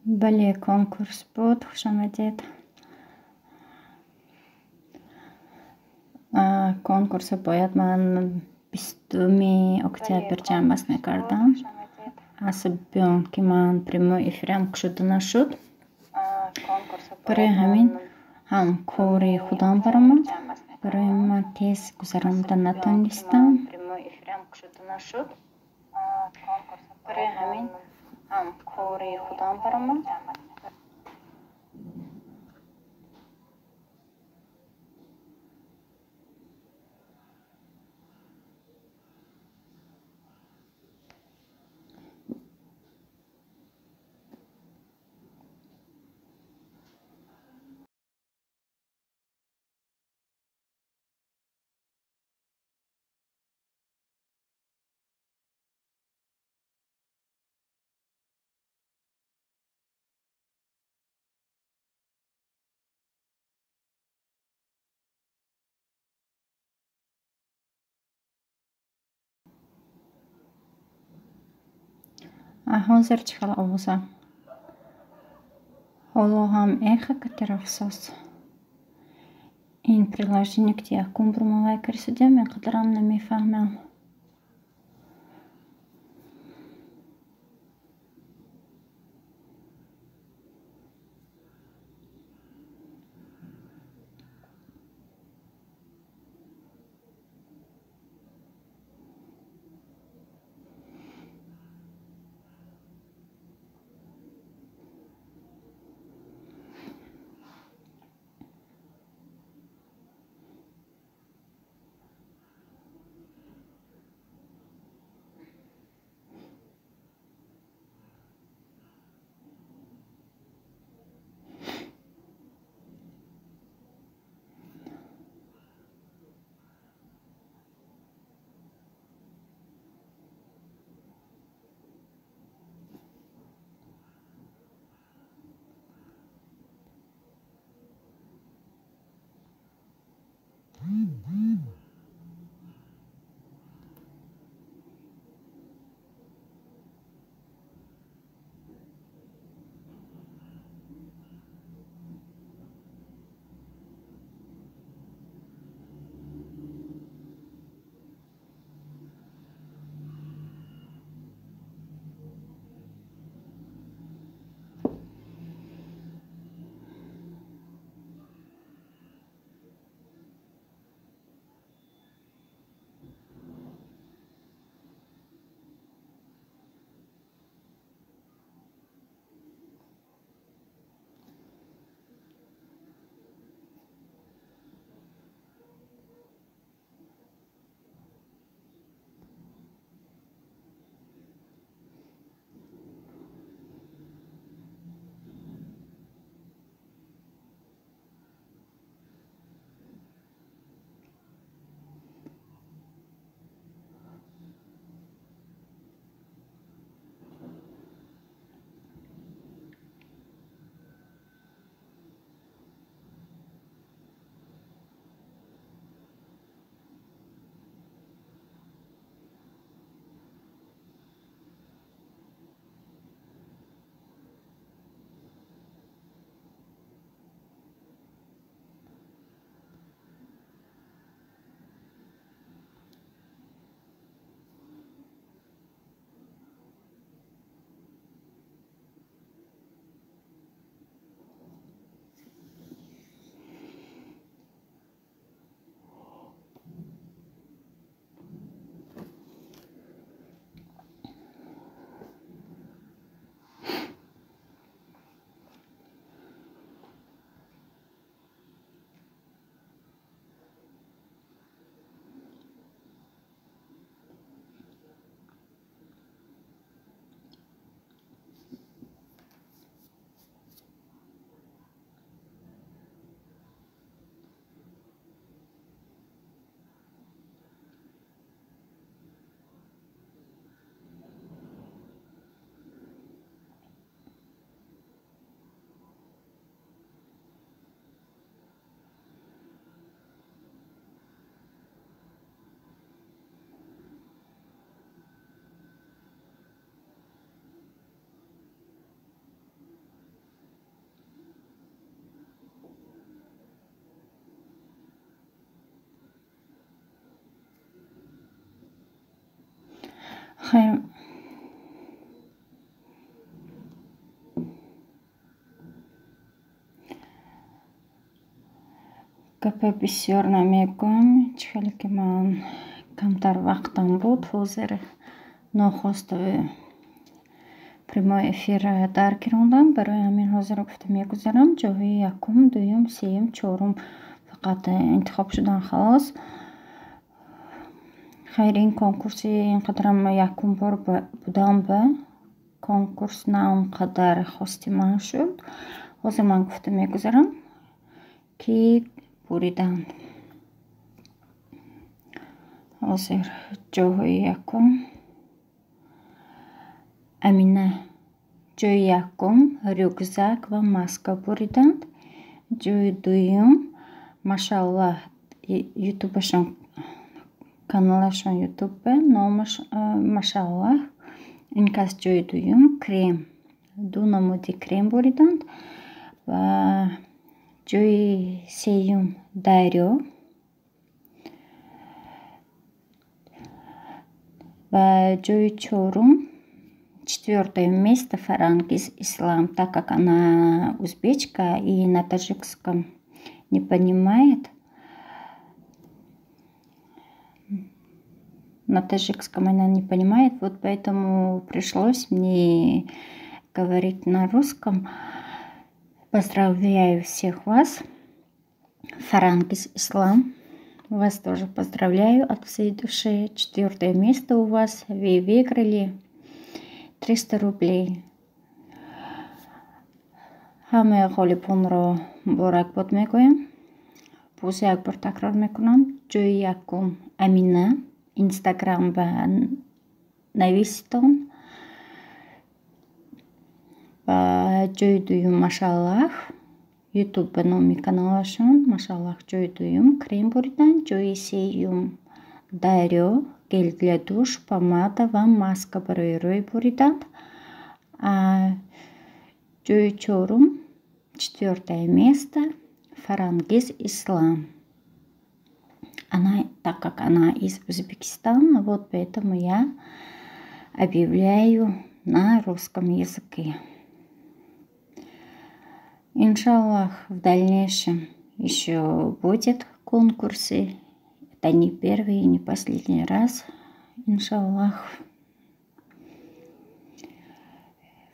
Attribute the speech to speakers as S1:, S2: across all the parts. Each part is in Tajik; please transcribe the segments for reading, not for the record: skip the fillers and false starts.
S1: Бале, конкурс буд. Хушомадед. Конкурсро бояд ман 20-уми октябр ҷамъбаст мекардам. Асаби он ки ман прямой эфирам кушода нашуд. Барои ҳамин ҳам кори худам баромад. Барои ман тез гузаронда натонистам. Барои ҳамин ҳам кори худам баромад. Ҳозир чӣ хел овоза? Ҳоло ҳам эхо кати рафсоз. Ин приложение ки якум бор ман вай кардисудиам, инқадарам намефаҳмам. Хайр, гапа бисёр намегӯям. Чӣ хеле ки ман камтар вақтам буд, ҳозир нохост прямой эфир даргирондам. Барои ҳамин ҳозир гуфта мегузарам. Ҷойҳои якум, дуюм, сеюм, чорум фақат интихоб шудан, халос. Хайр, ин конкурси ин қадарам якум бор будам, ба конкурс на он қадар хости ман шуд. Ҳозир ман гуфта мегузарам, ки буриданд. Ҳозир ҷойҳои якум: Амина ҷойи якум рюкзак ва маска буриданд. Ҷойи дуюм Машаллаҳ, ютубашон, каналашон ютубе, номаш Машаллаҳ. Ин кас ҷойи дуюм крем, ду намуди крем буриданд. Ва ҷойи сеюм Дарё ва ҷойи чорум, четвертое место, Фарангиз Ислам. Так как она узбечка и на таджикском не понимает, на таджикском она не понимает, вот поэтому пришлось мне говорить на русском. Поздравляю всех вас, Фарангиз Ислам. Вас тоже поздравляю от всей души. Четвертое место у вас. Вы выиграли 300 рублей. Ҳамаи ғолибонро муборакбод мегӯям. Боз як бор такрор мекунам. Ҷойи якум Амина, Инстаграм ба нависитон. Ва ҷойи дуюм Машаллаҳ, ютуб ба номи каналашон Машаллаҳ, ҷойи дуюм крем буриданд. Ҷойи сеюм Дарё, гель для душ, помада ва маска барои рӯй буриданд. Ҷойи чорум, четвертое место, Фарангиз Ислам. Она, так как она из Узбекистана, вот поэтому я объявляю на русском языке. Иншаллах, в дальнейшем еще будет конкурсы. Это не первый и не последний раз, иншаллах.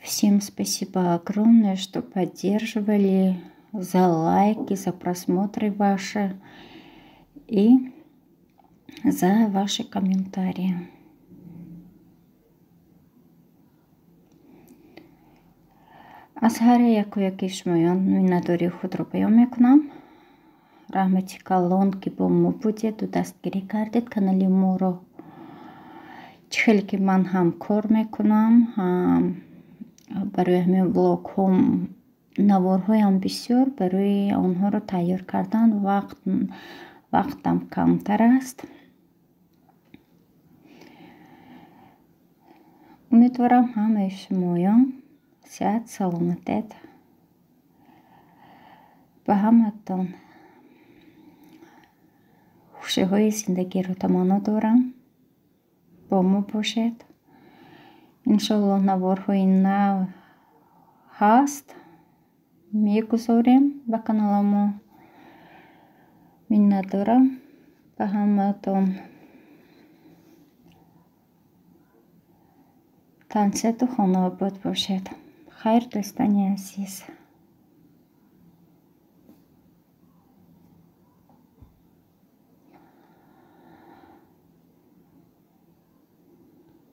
S1: Всем спасибо огромное, что поддерживали, за лайки, за просмотры ваши и за ваши комментарии. Аз ҳар яку яки шумоён миннатдории худро баён мекунам. Раҳмати калон, ки бо мо будеду дастгирӣ кардед канали моро. Чӣ хеле ки ман ҳам кор мекунам, ҳам барои ҳамин влогҳо, наворҳоям бисёр, барои онҳоро тайёр кардан вақтам камтар аст. Умедворам, ҳамаи шумоён сиҳат саломатед. Ба ҳаматон хушиҳои зиндагиро таманно дорам. Бо мо бошед. Иншоллоҳ, наворҳои нав ҳаст, мегузорем ба каналамо. Миннатдорам ба ҳаматон. Тансиҳату хонаобод бошед. Хайр, дӯстони азиз.